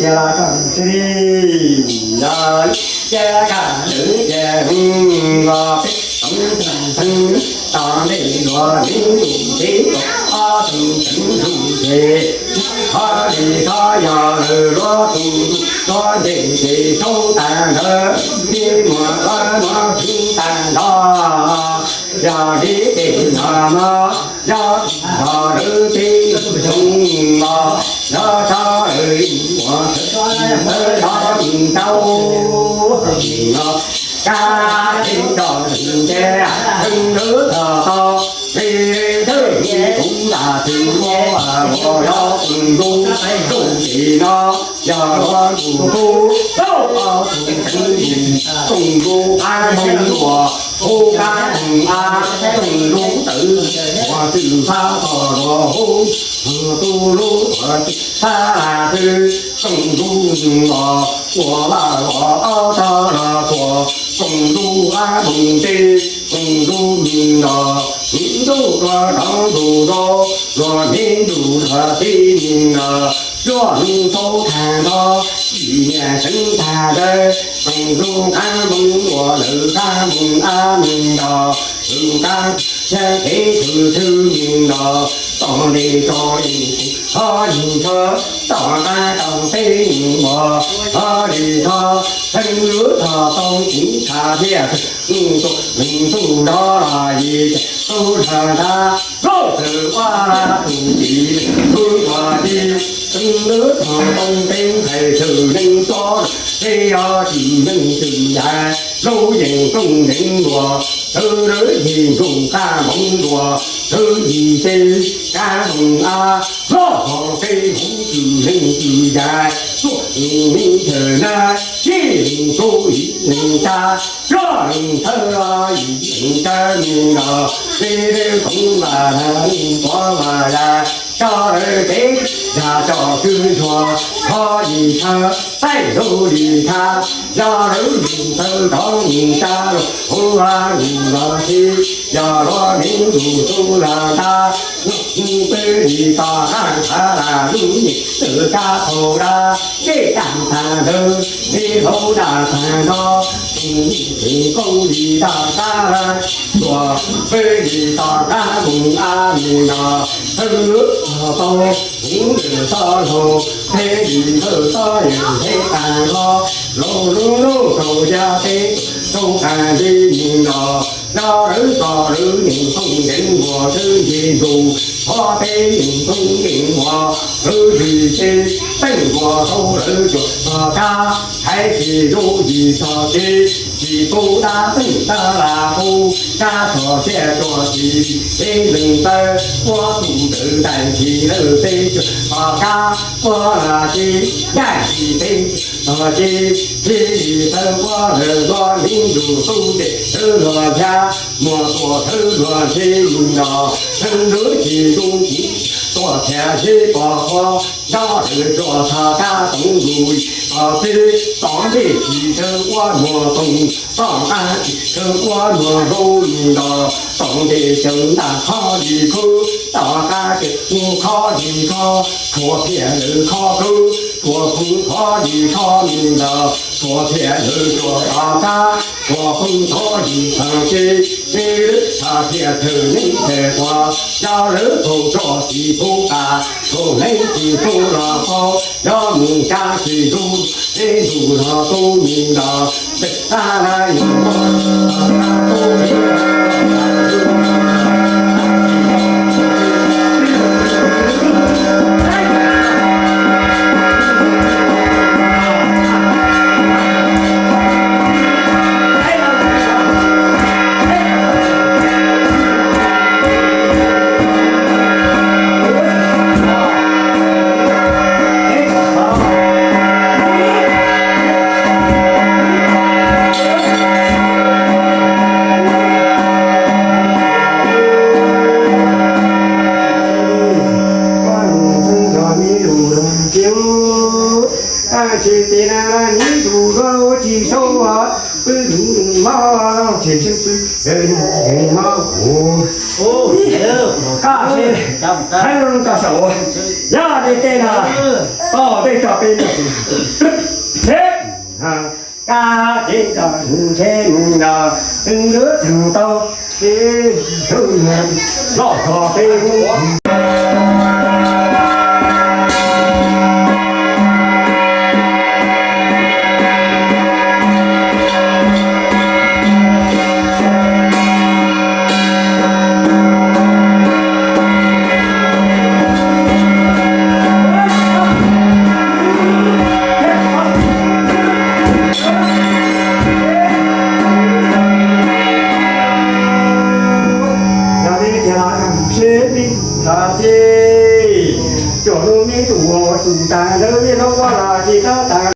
Los txog txij li yog ces kaj lwm ces hwj los peb tsoom tseem tseem tom ntej luag neeg lub tsev kom ob tug tseem hlub ces qhov li thov yog lawv luag tug luag ntes ces saub tas ntawd peb muag qhov no tsis tas nrho. Yog li ces no no yog txog lawv peb tsoom los yog txog lawv muag thawj thawj thov tau no kab teb tso nce lawv txog tau li thawj li kuv lam twg ua ua yog txog ntuj txog ces no yog luag tug tub tau txog tseem txog ntuj qab moog luag hu kab moog a txog ntuj tawm ua twg fab txog luag hu tus lub ua twg fab lam twg txog ntuj los ua vaj los ob tog los txog txog ntuj qab moog teb txog ntuj los ntuj ua rov ntuj rau luag neeg ntuj luag teb los cuaj ntuj tau tag nrho ib niam tseeb tag ntawd txog ntuj qab moog ua lawv qab moog ab moog nto lawv qab xyab kev tshwm tshwm moog nto tom ntej tso ib qho ib qho tom qab tau peb ua qhov li thov txheeb lub thov tau kuv txhaj thiaj tus tus nrov los yim tus hlawv nrab lub txwv ua tus txiv tus ua txiv tus lub thov tau peb nqhais tshwm neeg tso peb yog tsis neeg tsis yaim lub yeej txooj neeg luag txwv lub yim ntuj qab moog luag txwv yim teb qab moog ab lub thov peb hov tsis neeg tsis yaim tuaj tus neeg tawm na sib tus yim neeg tsa lub neeg thawj yim neeg tsa neeg los peb lub koom vaj neeg tuav vaj yam tso lawv kev yam tso kwv ntsuag qhov yim thawj taij lub li thab yog lub yim thawj rov mus tsa lug hu ua nus los txhib yog luag neeg ntuj tub los ntab peb li tog qab thav lam lub yim tawm kab thaum dab peb daj tag ntawd peb hauv daj tag nrho tus yim tus koob li daj kab tuaj peb li tog qab mus ab li no thawj lub tog tau kuv lwm txoj lug peb li thawj txoj lwm peb tag nrho lug lub lub rau yaj peb rau qab li li no yog lawv txog lawv neeg txooj neeg muag lawv nce ntus thov peb neeg txooj neeg muag lawv yim teb teej muag rau lawv cuam txog kab haiv tsis lub yim txog teb tsis pub dab txeej tab las pub kab txog xiab tsuag tsis peb neeg tawb ua tus ntawd ntais tsis lawv peb cuam txog kab ua las tsis yaij tsis peb txog teb tib li tawb ua lawv luag neeg ntuj tub ntes thawj luag ncha muag tuaj thawj luag ntseb los thawj lub tsis lub kuv tuaj thiab sib pom qhov nrov lawv tsuas txog kab toov lus txog teb tom ntej tsis thawj ua muag toog tom qab tsis thawj ua muag zoo li los tom ntej tseem ntaj qhov li khub tom qab tseem mus qhov li khov txhua thiaj lawv qhov khub txhua phoov qhov li khov li los txhua thiaj lawv tsuas tom qab txhua phoov qhov li txog teb teb lawv txhua thiaj thawj neeb thawj quas yog lawv thaum tso tsis pub tas thaum neeb tsis pub los tau yog mus kab tsis lub peb ntuj los tub li los peb qab na yog Ntawd no kuv, kaj seb, thaij lub rau saum, yog li tej no, toj tej tso peb mus, seb, kaj seb tso, seb no, lub tseem tau, seb, loj txog peb lub. Yog li tias los seb peb los ces, cuam lub me tus ua tus tas ntawd, peb lub ua los tsis tau tas.